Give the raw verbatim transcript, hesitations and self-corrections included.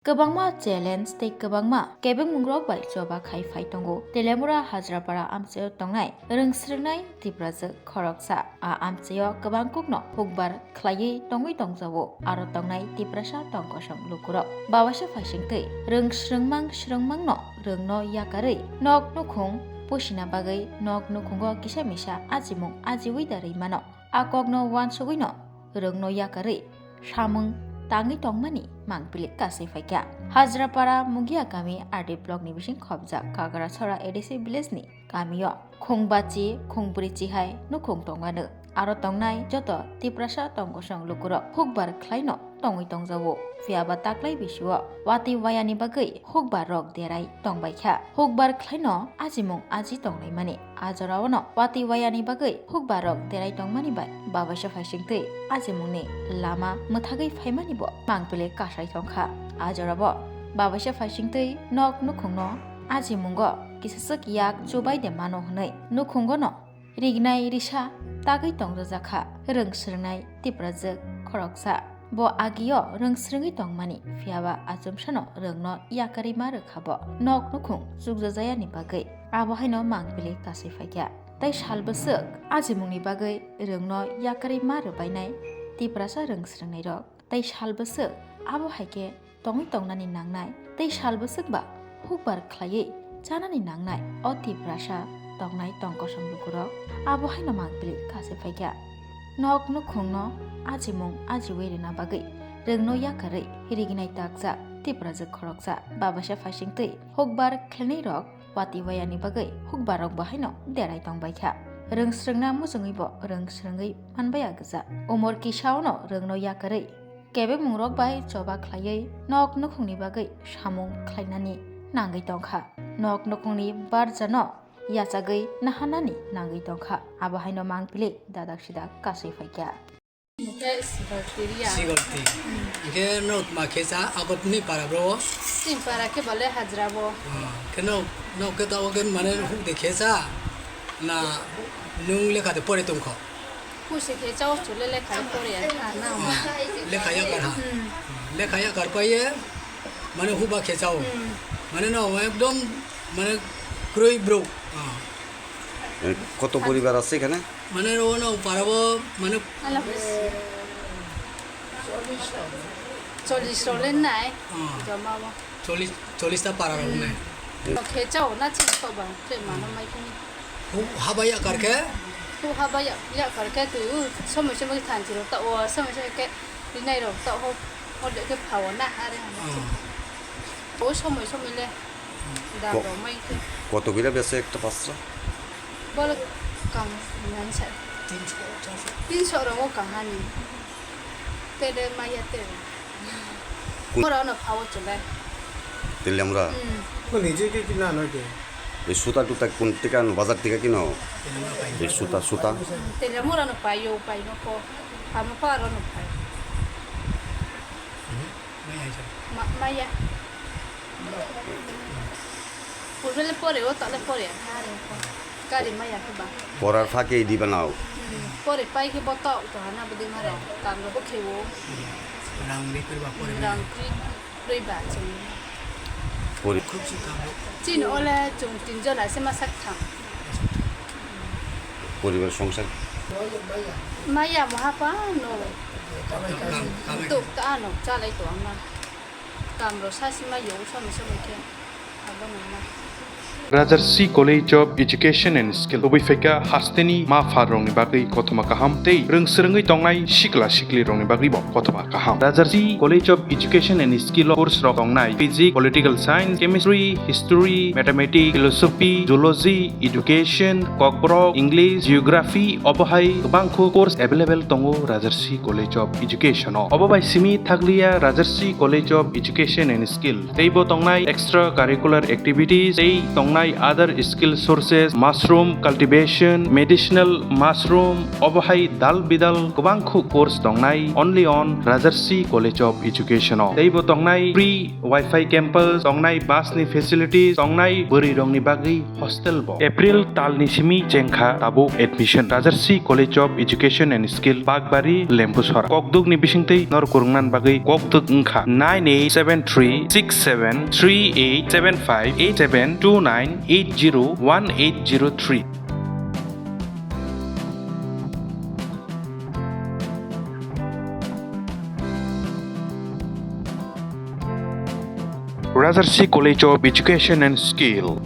Kwbangma challenge tei kwbangma kebengmungrok bai choba khai phai tongo Teliamura Hajrapara amchaio tongnai rwng swrwngnai Tiprajwk khoroksa. A amchaio kwbang kokno hukbar khlaiwi tongwi tongjago aro tongnai Tiprasa tongkosong lukurok. Babaisa phaisingtwi rwng swrwngmang swrwngmangno rwngno yakarwi nok nukhung pusina bagwi nok nukhungo kisa misa ajimung ajiwi da rwi mano. A kokno uansugwino rwngno yakarwi samung tangwi tongmani mangpili kasui phaikha. Hajrapara Mugia kami R D block ni bising khobjak Kagrasora A D C village ni kamio khungbachi khungbrichi hai nukhung tongmano. Aro tongnai joto Tiprasa tongkosong lukurok hukbar khlaino tongwi tongjago. Phiyaba taklai bisio watwi wayani bagwi hukbar rok derai tongbaikha. Hukbar khlaino ajimung aji tonglaimani. A jorao no watwi wayani bagwi hukbar rok derai tongmani bai babaisa phaisingtwi ajimungni lama mwthagwi phaimani bo mangpili kasai tongkha. A jorabo babaisa phaisingtwi nok nukhungno ajimungo kisaswk yak chubai de mano hwnwi nukhungono rignai risa tagwi tongjajakha rwng swrwngnai Tiprajwk khoroksa. Bo agio rwng swrwngwi tongmani, phiyaba achomsano rwngno yakarwi ma rwkha bo nok nukhung chukjajayani bagwi. Abo haino mangpili kasui phaikha. Tei sal bwswk ajimungni bagwi rwngno yakarwi ma rwbainai Tiprasa rwng swrwngnairok. Tei sal bwswk abo hai khe tongwi tongnani nangnai tei sal bwswk ba hukbar khlaiwi chanani nangnai o Tiprasa tongnai tongkosong lukurok abo haino mangpili kasui phaikha. Nok nukhungno ajimung ajiwi rwna bagwi rwngno yakarwi rignai takjak Tiprajwk khoroksa babaisa phaisingtwi hukbar khlainairok watwi wayani bagwi hukbarrok bo haino derai tongbaikha. Rwng swrwngna muchungwi bo rwng swrwngwi manbaiya gwja. Umor kisaono rwngno yakarwi kebemungrok bai choba khlaiwi nok nukhungni bagwi samung khlainani nangwi tongkha. Nok nukhungni barjano yachagwi naharnani nangwi tongkha. Abo haino mangpili dadak sidak kasui phaikha. Hingke Sigorti Riya. Sigorti. Hingke nok ma khe cha abotni para bro? Chini para khe bale hajra bo. Ah, khe nok, nok khe ta ogen mane huk de khe cha na nung lekha de pore tongkho? Pusi khe chao chule lekha pore ya kha na. Ah, lekha ya kar ha. Hmm. Lekha ya kar pa ye mane huba khe chao. Hmm. Mane no ekdom mane kroi bro. Ah. Koto poribar ase ekhane? Mane o no para bo mane Ala bus. Chollish rok le nai. Ah. Joma bo. Chollish, chollish ta para rok nai. Khe chao na chini kok ba, khe mano mai khe ni. Hu haba ya kar khe? Hu haba ya, ya kar khe tu, somoi somoi khe thanchi rok ta o, somoi somoi khe rinai rok ta ho, ho de khe phao na are. Ah. O somoi somoi le dam Ko-, rok mai khe. Koto gira bese ekta pasra? Bolo kang nan sa. Tinso, tinso. Tinso rok o kang hani. Tele maya tele. Kun- Mora no phao chole. Tele mora? Hmm. Kun hiji ke kina no ke? E suta tuta kun tika no bazar tika kino? E suta, suta. Tele mora no payo, payo ko. Hamo pa ro no payo. Hmm. Maya. Ma-, maya. Purbe le pore o, tale pore. Are ko. Kari maya ke ba. Porar phake di banao. Hmm. Pore pai ke boto to hana budi mare. Kam ro bo khe o. Rang ri pur ba pore. Rang ri, ri ba chini. Pori. Chini ole chung tin jona se ma sak thang. Poribar songsar. Maya moha pa no. Tuk ta no chalai to ama. Kamro sasima yo somo somo khe. Abo nangma. Rajarsi College of Education and Skill. Tubui phaikha hasteni ma pharrokni bagwi kothoma kaham tei rwng swrwngwi tongnai sikla siklirokni bagwibo kothoma kaham. Rajarsi College of Education and Skill o course rok tongnai Physics, Political Science, Chemistry, History, Mathematics, Philosophy, Zoology, Education, Kokborok, English, Geography, obo hai kwbangkho course available tongo Rajarsi College of Education o. Obo bai simi thakliya Rajarsi College of Education and Skill. Teibo tongnai extra curricular activities tei tong Tongnai other skill sources, mushroom cultivation, medicinal mushroom, obohai dal bidal kwbang khu course tongnai only on Rajarsi College of Education o. Teibo tongnai free Wi-Fi campus, tongnai bus ni facilities, tongnai bwrwi rokni bagwi hostel bo. April tal ni simi chengkha tabuk admission. Rajarsi College of Education and Skill, Bakbari, Lembusora. Kokduk ni bisingtwi nor kurungnan bagwi kokduk wngkha nine eight seven three six seven three eight seven five eight seven two nine eight zero one eight zero three. Rajarsi College of Education and Skill.